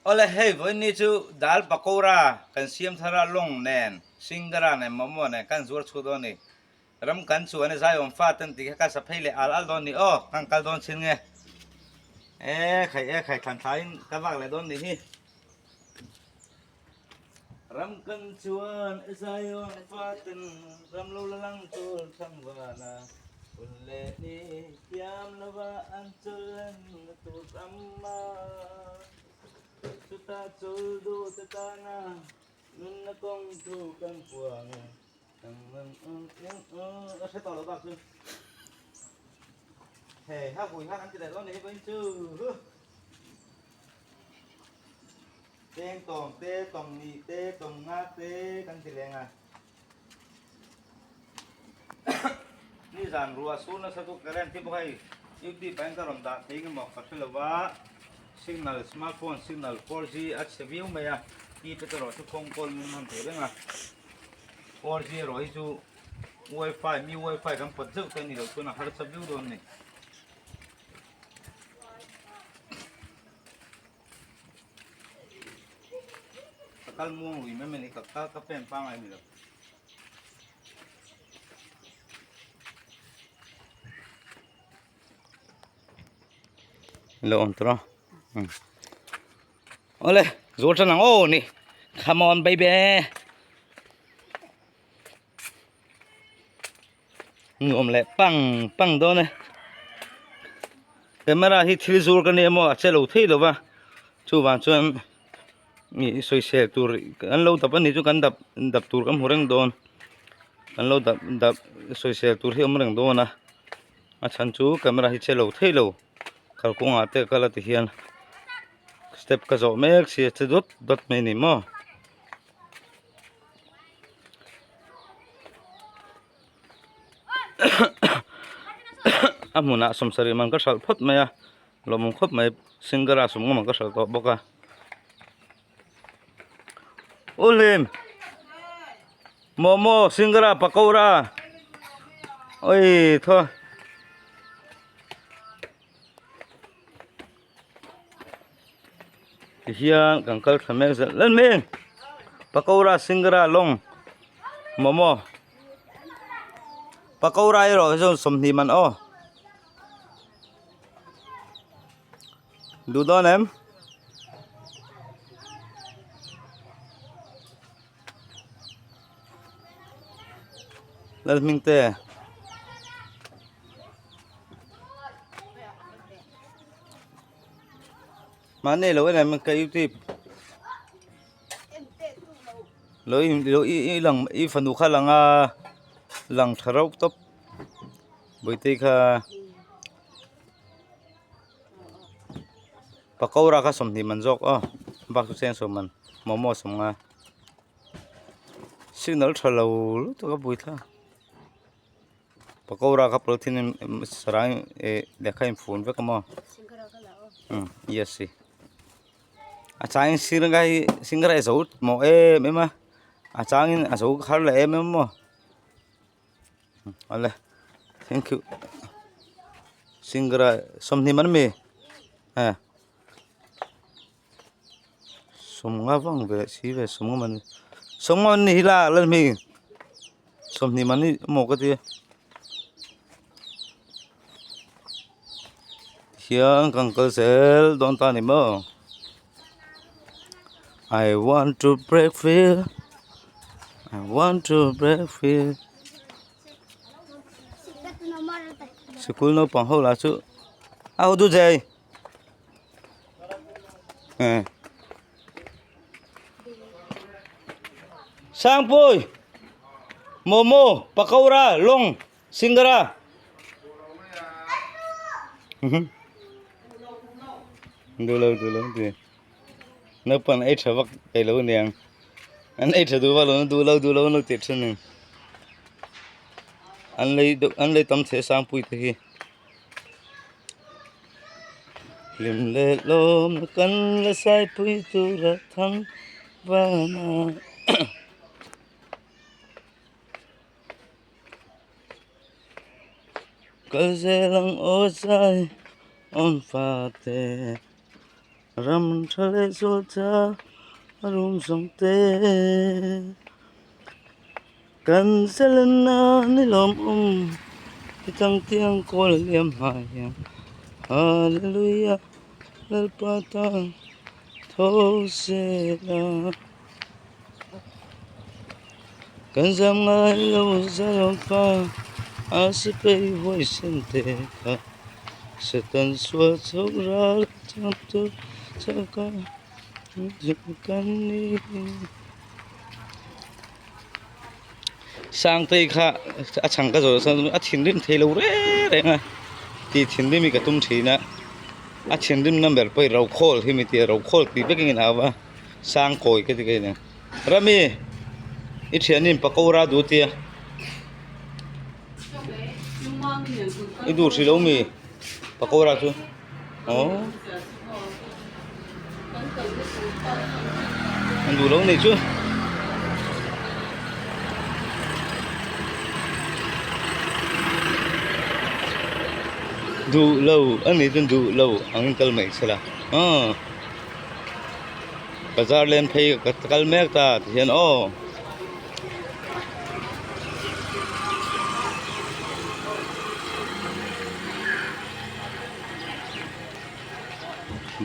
Awle hei vawiin chu dal pakora kan siam thar a lawng nen singara nen momo nen kan zuar chhuah dawn a ni. Ram kan chuan e zaiawm fa ten tih kha ka sa phei leh al al dawn ni aw kan kal dawn chin nge e khai e khai thlan thlai in ka vak leh dawn nih hi Ram kan chuan e zaiawm fa ten ram lo la lang tur thlang vana hun leh ni thiam lova an chawl len na tur ram a chutah chawl duh te tana nunna kawng thu kan puang e. A hre tawh lo bak chu hei ha hui ha kan ti leh dawn ni hi pawhin chu cheng tawm te tawm ni te tawm nga te kan ti leng a nizan ruah sur nasa chu current hi bawk hei youtube ah hian ka rawn dah thei nge maw ka hre lo va signal smartphone signal 4G a chhe viau mai a keypad erawh chu phone call min hman thei reng a. 4G erawh hi chu wifi mi wifi kan pawt zeuh te a ni loh chuan a harsa viau dawn a ni. Ka kal muang lui mai mai a ni ka ka pen pangai a ni lo. Lo awm tawh a Awle zual tan ang aw ni come on baby nuam leh pang pang dawn e camera hi thil zur ka nia maw a che lo thei lo va chuvang chuan ih sawisel tur an lo dap a nih chu kan dap dap tur kan hmu reng dawn an lo dap dap sawisel tur hi a awm reng dawn a a chhan chu camera hi che lo thei lo kalkawngah te a kal a ti hian. Step ka zawh mek si a che dawt dawt mai a ni maw. A hmunah sawmsarih man ka hralh phawt mai a lawmawm khawp mai singara sawmnga man ka hralh tawh bawk a. U Hlim momo singara pakora oi thaw. Tihian kan kal thla mek zel zel mai pakora singara lawng momo pakora erawh hi chuan 20 man aw duh dawn em Lalhming te. Mahni lo en em ka youtube lo in lo i i lang i fanu kha lang a lang tha reuh tawp bawihte kha pakora kha 20 man zawk aw bak chu cheng sawm man momo 50 signal tha lo lutuk a buaithlak pakora kha polythene in sarang eh lehkha in fun vek a maw umm yes i a changin singara hi singara hi a zo mawh em em a a changin a zo har leh em em a maw awle thank you singara 20 man ami eh. 50 vang ve si ve 50 man 50 man ni hi la lan hmi 20 man ni maw ka ti hian kan kal zel dawn ta ni maw I want to break free I want to break free sikul naupang ho lah chu a hotu jai. Sangpui momo pakora lawng singara duh lo duh lo ti naupang ei tha vak thei lo aniang an ei tha duh vak lo duh lo duh lo an lo ti thin a ni an lei deuh an lei tam thei Sangpui te hi. Hlim leh lawm kan la saipui tura thang vana kal zel ang aw zai awm fate. Ram tha leh zual cha a rum zawng te. Kan zelenna ni lawmawm i tangtiang kawl a liam hmai hian Hallelujah Lalpa tan tho sela. Kan zam ngai lo zalawmpa a sipai huaisen te kha Satan sual chhawk ral chang tur chak a kan ni. Sangtei kha a chhang ka zawh chuan a thinrim thei lo reng reng a tih thinrim hi ka tum thin a a thinrim number pawh hi rokhawl hi mi tia rokhawl tih vek in au va sangkawi ka ti ka nia Rami i thianin pakora duh tia i duh hrih lo mi pakora chu aw an duh lo nih chu. Duh lo a nih chuan duh lo ang kal mai se la aw. Bazar len phei ka kal mek ta ti hian aw.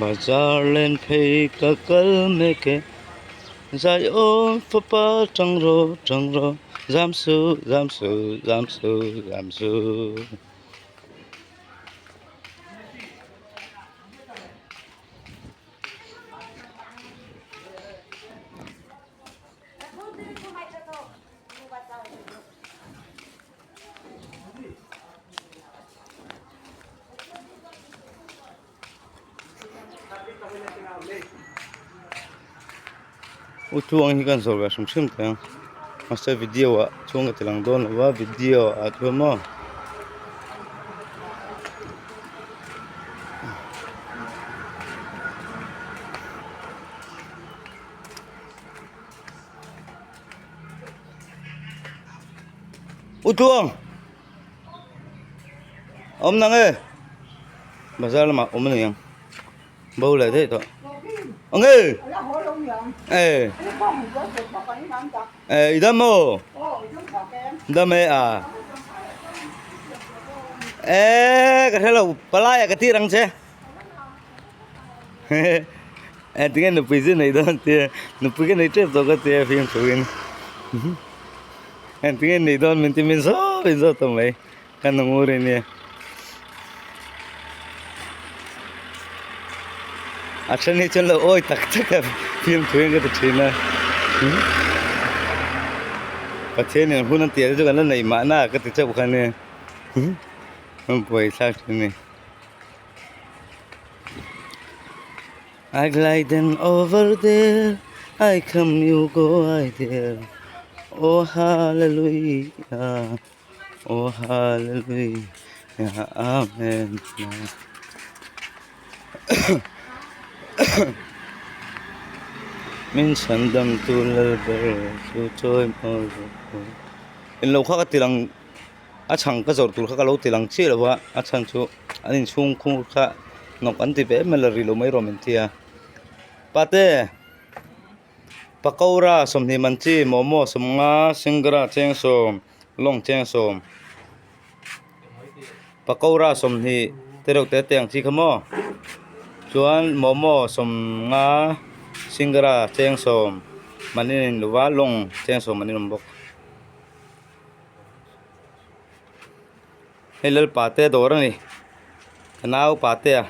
Bazar len phei ka kal mek e Zion fapa tang rawh tang rawh zam suh zam suh zam suh zam suh. U tluang hi kan zawrh ve hrim hrim thei ang mahse video ah chuan ka ti lang dawn lo va video ah chuan maw. U tluang awm nang e bazar lamah awm a ni ang bo leh daih tawh ang e e e i dam maw dam e a e ka hre lo palai ah ka tir ang che e tinge nupui chu nei dawn tia nupui ka nei tep tawh ka tia fimthuin Engtinge nei dawn min ti min zawt min zawt tawh mai ka nu ngur in nia a then hi chuan lo awi tak tak a fiamthu hian ka ti thin a Pathian in hun a tih te chu kan la nei mahna ka ti chauh kha nia buaithlak thin a ni. I glide them over there I come you go I there Oh hallelujah Oh hallelujah Amen Min chhan dam tu lal ber chu chawi mawi rawh In lo kha ka ti lang a chhang ka zawrh tur kha ka lo ti lang chiah lo a a chhan chu an inchhung khur kha hnawk an ti ve em a la ri lo mai rawh min ti a pate pakora sawmhnih man chi momo sawmnga singra chengsawm lawng chengsawm pakora sawmhnih te reuh te te ang chi kha maw chuan momo sawmnga singra chengsawm mahni in lova lawng chengsawm an inawm bawk. Hei lalpa te dawr a ni ka nau pa te a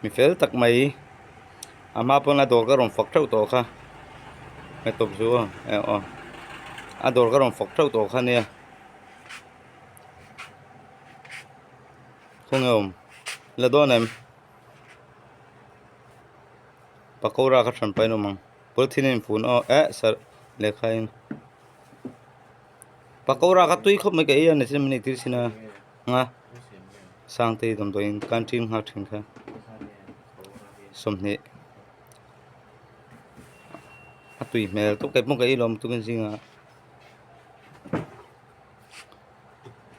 mi fel tak mai a hma pawn a dawr ka rawn fak theuh tawh kha hei tawp chu aw eh aw a dawr ka rawn fak theuh tawh kha nia khawnge awm la dawn em pakora kha hran pahin awm ang polythene a infun aw eh sar lehkha in. Pakora kha tui khawp mai ka ei a ni min eitir thin a nga Sangtei damdawiin canteen nghak thin kha sawmhnih a tui hmel tawp keipawh ka ei lawm tukin zingah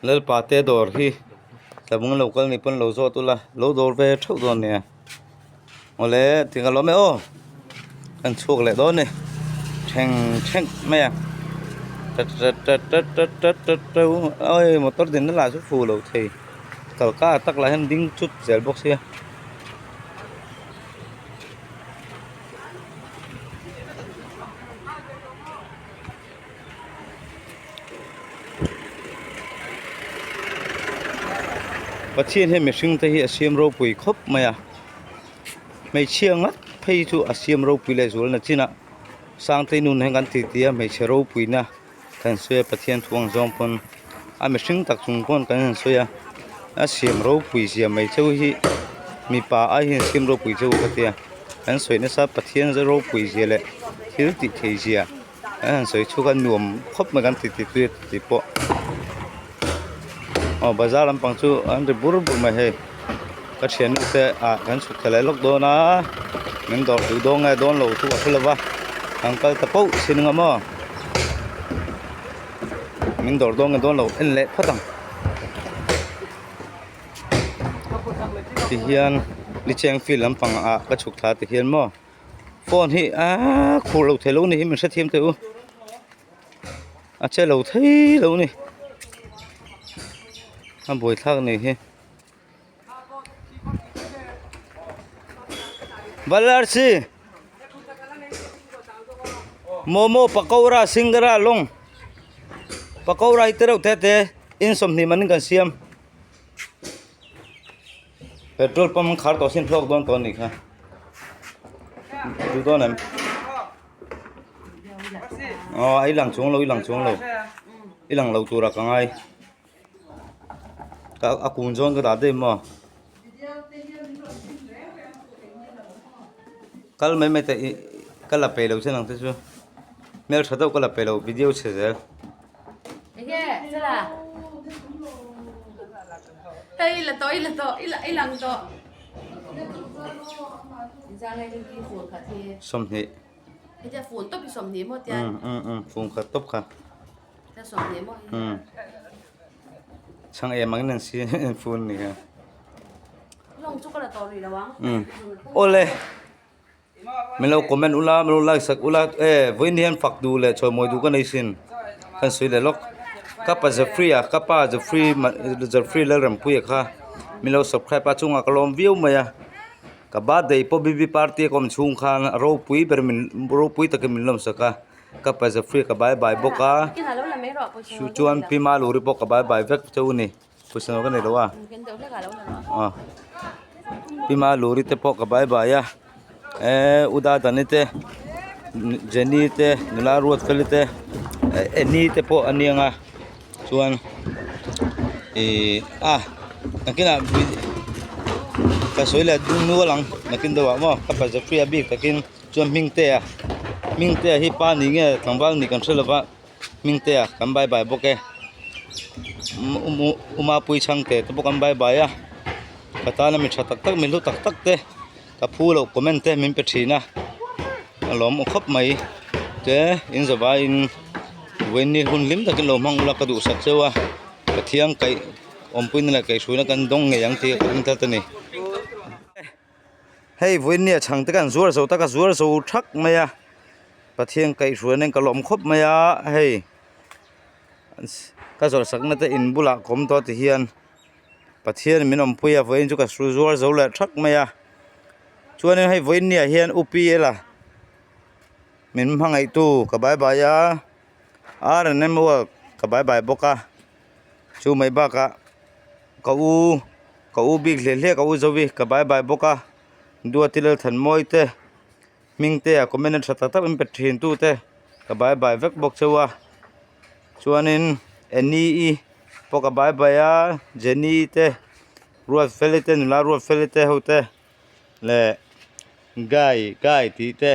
Lalpa te dawr hi tlabung lo kal ni pawn lo zawt ula lo dawr ve theuh dawn nia. Awle ti ka lawm e aw kan chhuak leh dawn a ni thleng thleng mai a awii motor dinna lah chu fuh loh thei kalka tak lah hian ding chut zel bawk sia. Pathian hian mihring te hi a siam ropui khawp mai a hmeichhia ngat phei chu a siam ropui leh zual na chin a Sangtei nun hian kan titi a hmeichhe ropui na kan sawi a Pathian thu ang zawng pawn a mihring tak chung pawn kan han sawi a a siam ropui zia mai cheu hi mipa ai hian siam ropui cheu ka tia kan sawi nasa Pathian ropui zia leh thil tih thei zia. An han sawi chhuak a nuam khawp mai kan titi tui tih pawh aw bazar lampang chu an ri bur bur mai hei ka thiannu te ah kan chhuk thla leh lawk dawn a min dawr duh dawn nge dawn lo chu ka hre lo va an kal ta pauh sin ang maw min dawr dawn nge dawn lo en leh phawt ang tihian licheng field lampang ah ka chhuk thla tihian maw. Phone hi aaa khur lo thei lo ni hi min hrethiam teh u a che lo thei lo ni a buaithlak ni hi Valarsi momo pakora singara lawng pakora hi te reuh te te in sawmhnih man in kan siam. Petrol pump an khar tawh sin hlawk dawn tawh a nih kha duh dawn em aw a i lang chuang lo i lang chuang lo i lang lo tura ka ngai ka a kun zawn ka dah daih maw kal mai mai teh ih ka la peih lo che nang te chu hmeltha deuh ka la peih lo video chhe zel. 20 fung khat tawp kha chhang em angin an si an fun ni kha awle. Min lo comment ula min lo like sak ula e vawiin hian fak duh leh chawimawih duh ka nei sin kan sawi leh lawk ka pa Jeffrey a ka pa Jeffrey Jeffrey Lalrampuia kha min lo subscribe a chungah ka lawm viau mai a ka birthday pawh B B party a ka awm chhung khan a ropui ber min ropui takin min lawmsak a ka pa Jeffrey ka bye bye bawk a chu chuan Pi Maluri pawh ka bye bye vek cheu a ni. Pawisa ka nei lo a aw Pima luri te pawh ka bai bai a eee u Dadani te Jenny te nula Ruatfeli te Annie te pawh a niang a chuan ihh a nakinah ka sawi leh dun nual ang nakin deuhah maw ka pa Jeffrey a bik takin chuan Hmingtea Hmingtea hi pa ni nge tlangval ni kan hre lo va. Hmingtea kan bye bye bawk e Umapui chhangte te pawh kan bye bye a ka tana mi tha tak tak mi hlu tak tak te ka phu loh comment te min pe thin a a lawm aw khawp mai te in zavaiin vawiin ni hun hlim takin lo hmang ula ka duhsak cheu a Pathian kaih awmpuina leh kaihhruaina kan dawng ngei ang tih ka ring tlat a ni. Hei vawiin nia chhang te kan zuar zo tak a zuar zo thak mai a Pathian kaihhruaiin ka lawm khawp mai a hei ka zawrh sakna te in bulah ka awm tawh ti hian Pathian min awmpui a vawiin chu ka zuar zo leh thak mai a chuanin hei vawiin niah hian U P L a min hmangaihtu ka bye bye a R and M work ka bye bye bawk a chu mai bakah ka u. Ka u bik hle hle ka u zo i ka bai bai bawk a Duati Lalthanmawi te Hmingtea comment a tha tak tak min pe thin tu te ka bai bai vek bawk cheu a chuanin Annie-i pawh ka bai bai a Jenny te Ruatfeli te nula Ruatfeli te ho te leh Guy Guy tih te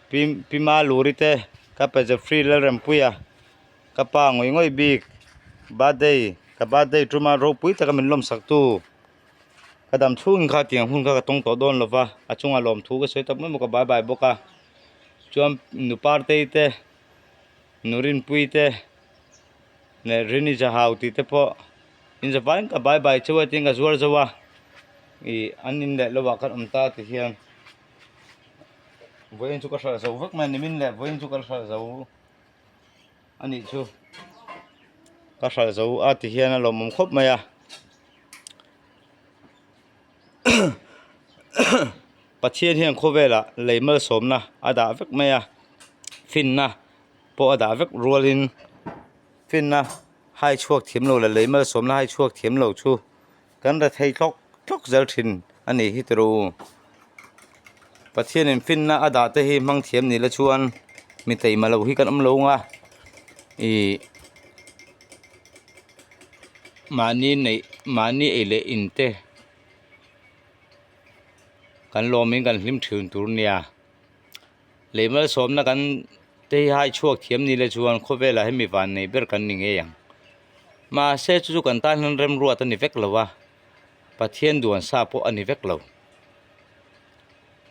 Pi Pi Maluri te ka pa Jeffrey Lalrempuia. Ka pa ngawih ngawih bik birthday ka birthday tuma ropui taka min lawmsak tu ka dam chhungin kha tiang hun kha ka tawng tawh dawn lova a chungah lawmthu ka sawi tak mai maw ka bai bai bawk a chuan nu partei te nu rinpui te leh rini zahau tih te pawh in zavaiin ka bai bai cheu a tin ka zuar zo a ih an in leh lovah khan awm ta ti hian. Vawiin chu ka hralh zo vek mai a nimin leh vawiin chu ka hralh zo a nih chu ka hralh zo a ti hian a lawmawm khawp mai a Pathian hian khawvelah lei malsawmna a dah vek mai a finna pawh a dah vek rualin finna hai chhuak thiam lo leh lei malsawmna hai chhuak thiam lo chu kan ra thei tlawk tlawk zel thin a nih hi tiraw u. Pathianin finna a dah te hi hmang thiam ni la chuan mi taima lo hi kan awm lo ang a ih mahni neih mahni ei leh in te kan lawmin kan hlim thin tur nia. Lei malsawmna kan te hi hai chhuak thiam ni la chuan khawvelah hi mi van nei ber kan ni ngei ang. Mahse chu chu kan tan hian remruat a ni vek lo a, Pathian duan sa pawh a ni vek lo.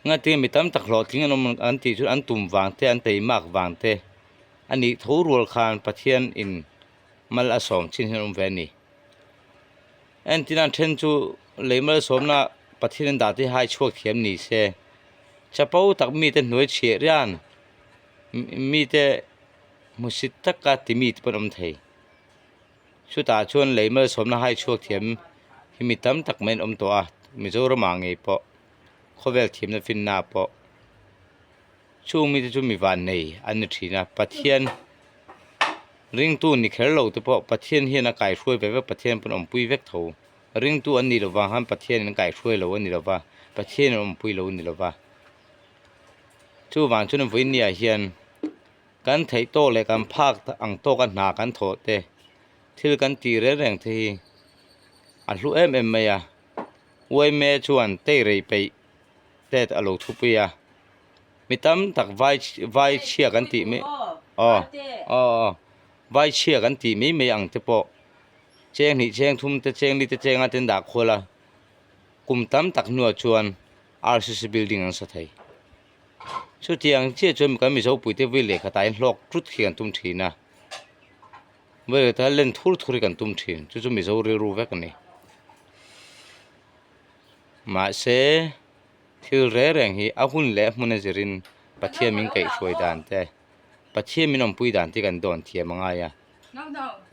Ngatinge mi tam tak hlawhtling an awm an tih chu an tum vang te an teimak vang te a nih tho rual khan Pathian in mal a sawm chin hian a awm ve a ni. Entirna an then chu lei malsawmna Pathian an dah te hai chhuak thiam ni se chapo tak mite hnuai chhiah rian mite hmusit taka ti mi te pawh an awm thei. Chutah chuan lei malsawmna hai chhuak thiam hi mi tam tak mai an awm tawh a, Mizoramah ngei pawh khawvel thiamna finna pawh chung mite chu mi vannei an ni thin a, Pathian ringtu ni kher lo te pawh Pathian hian a kaihruai ve vek Pathian pawn awmpui vek tho ringtu an nih lovang khan Pathianin a kaihruai lo a ni lova Pathianin a awmpui lo a ni lova chuvang chuan vawinia hian. Kan theih tawk leh kan phak ang tawka hna kan thawh te, thil kan tih reng reng te hi a hlu em em mai a. Uaime chuan tei rei peih te a lo thupui a, mi tam tak vai vai chhia kan tih mai aw aw aw vai chhia kan tih mai mai ang te pawh cheng hnih cheng thum te cheng li te cheng a ten dah khual a, kum tam tak hnuah chuan RCC building an sa thei. Chutiang chiah chuan kan Mizo puite vui lehkha tah hian hlawk tut hi kan tum thin a, vui lehkha tah hian len thur thur hi kan tum thin, chu chu Mizo rilru vek a ni. Mahse thil reng reng hi a hun leh a hmun a zirin Pathian min kaihhruai dan te, Pathian min awmpui dan te kan dawn thiam a ngai a,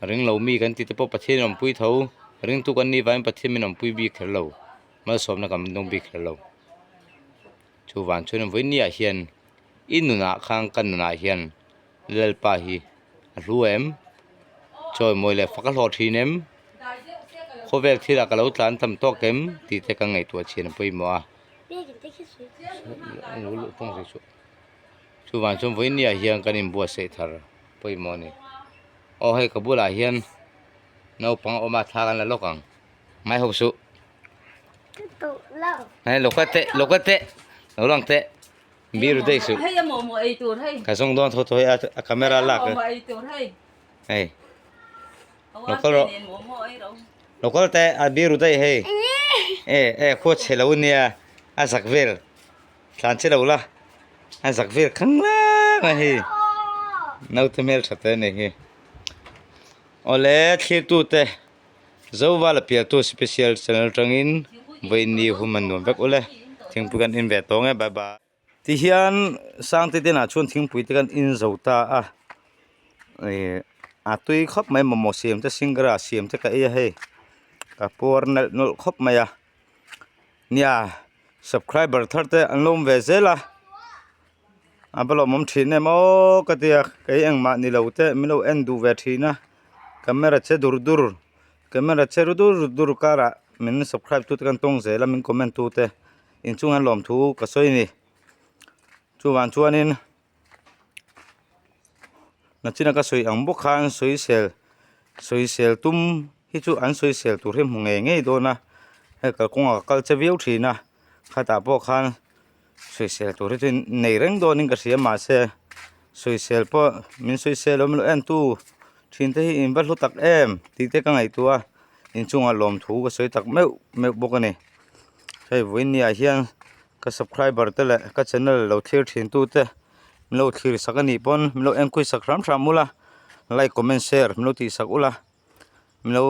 ringlo mi kan tih te pawh Pathian in awmpui tho, ringtu kan nih vangin Pathian min awmpui bik kher lo, malsawmna kan dawng bik kher lo. Chuvang chuan vawinia hian i nunah khan ka nunah hian Lalpa hi a hlu em? Chawimawi leh fak a hlawh thin em? Khawvel thilah ka lo tlan tam tawk em? Tih te ka ngaihtuah chhian a pawimawh a. Chuvang chuan vawinia hian kan inbuatsaih thar pawimawh a ni. Aw hei ka bulah hian naupang a awm a thla kan la lawk ang. Ngai ho suh. Hei lo kal teh lo kal teh lo lang teh biru dei suh. Hei a momo ei tur hei. Ka zawng dawn tho tho hei a camera lak. Momo ei tur hei. Hei. Lo kal rawh. Lo kal teh a biru dei hei. E e khua chhe lo nia a zak vel. Tlan che lo la a zak vel khang lang a hei. Naute hmel tha te nei hi. Awle thlirtute Zovala pialtu special channel atangin vawiin hum an nuam vek ule thingpui kan in ve tawng e bye bye. Tihian Sangte denah chuan thingpui te kan in zo ta a ih a tui khawp mai momo siam te singra siam te ka ei a hei ka puar nalh nawlh khawp mai a nia subscriber thar te an lo awm ve zel a a va lawmawm thin em aw ka tia kei engmah ni lo te min lo en duh ve thin a camera che dur dur camera che ru dur dur karah min subscribe tu te kan tawng zel a min comment tu te inchungah hian lawmthu ka sawi a ni chuvang chuanin. Nachina ka sawi ang bawk khan sawisel sawisel tum hi chu an sawisel tur hi hmu ngei ngei dawn a hei kalkawngah ka kal che viau thin a khatah pawh khan sawisel tur hi chu nei reng dawnin ka hria mahse sawisel pawh min sawisel awm loh en tu thin te hi in va hlu tak em tih te ka ngaihtuah a inchungah lawmthu ka sawi tak meuh meuh bawk a ni hei vawiin ni ah hian. Ka subscriber te leh ka channel lo thlir thin tu te min lo thlir sak a nih pawn min lo enkawi sak hram hram ula like comment share min lo tih sak ula min lo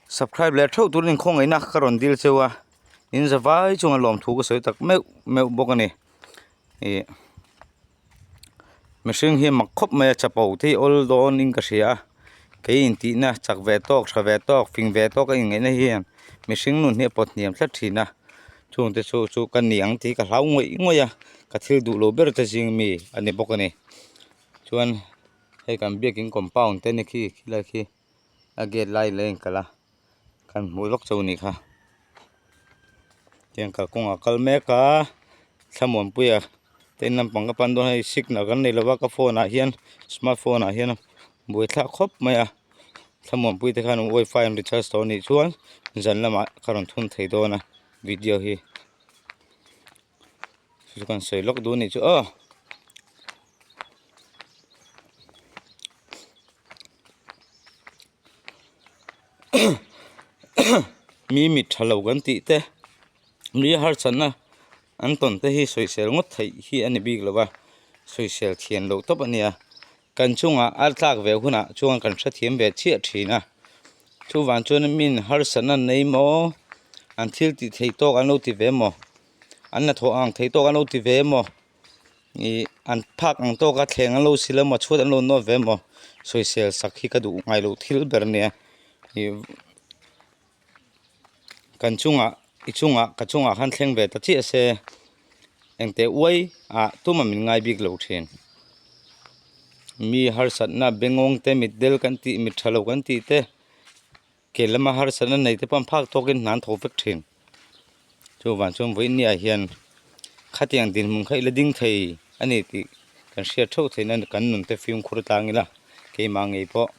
subscribe leh theuh turin inkhawngaihna ka rawn dil cheu a in zavai chunga lawmthu ka sawi tak meuh meuh bawk a ni. Ih mihring hi mak khawp mai a chapo te hi awl dawn in ka hria a kei intihna chak ve tawk tha ve tawk fing ve tawk a inngaihna hian mihring nun hi a pawt hniam tlat thin a chungte chu chu ka ni ang tih ka hlau ngawih ngawih a ka thil duh lo ber te zing mi a ni bawk a ni chuan hei kan biakin compound te ni khi khilai khi a gate lai la in kalh a kan hmuh lawk chu anih kha tiang kalkawngah a kal mek a thlamuanpuia te in lampang ka pan dawn hei signal kan nei lova ka phone ah hian smart phone ah hian buaithlak khawp mai a thlamuanpui te khan wifi an recharge tawh anih chuan zan lamah ka rawn thun thei dawn a video hi chu kan sawi lawk duh anih chu aw. Mi mit tha lo kan tih te mi harsatna an tawn te hi sawisel ngawt theih hi a ni bik lo va sawisel thian loh tawp a nia kan chungah a tlak ve hunah chuan kan hrethiam ve chiah thin a chuvang chuan min harsatna an nei maw an thil tih theih tawk an lo ti ve maw an hnathawh ang theih tawk an lo ti ve maw. Ih an phak ang tawk a thleng an lo sil emaw chhuat an lo nawt ve emaw sawisel sak hi ka duh ngai loh thil ber a nia ih kan chungah i chungah ka chungah khan thleng ve ta chiah se engteh uai ah tumah min ngai bik lo thin mi harsatna bengawng te mitdel kan tih mit tha lo kan tih te ke lama harsatna nei te pawh an phak tawkin hna an tho vek thin chuvang chuan vawinia hian khatiang dinhmun kha ila ding thei a ni tih kan hriat theuh theih nan kan nun te fimkhur tlang ila keimah ngei pawh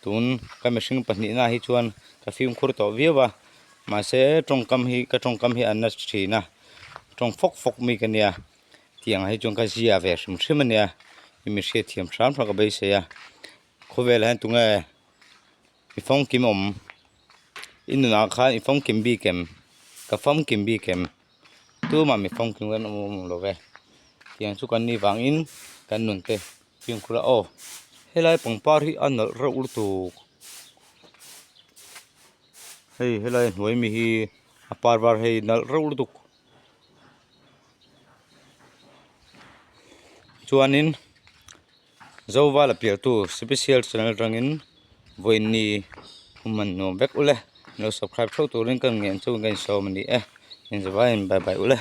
tun ka mihring pahnihna hi chuan ka fimkhur tawh viau a mahse tawngkam hi ka tawngkam hi a na thin a tawng fawk fawk mi ka nia tiang ah hi chuan ka zia ve hrim hrim a nia mi hriatthiam hram hram ka beisei a khawvelah hian tunge. I famkim awm i nunah khan i famkim bik em ka famkim bik em tumah mi famkim kan awm awm lo ve tiang chu kan nih vangin kan nun te fimkhur a aw helai pangpar hi a nalh reuh lutuk hei helai hnuai mi hi a par var hei nalh reuh lutuk chuanin. Zoval a pialtu special channel atangin vawiinni hman nuam vek ule lo subscribe theuh turin ka ngen chu ka insawm a ni e inzavaiin bye bye ule.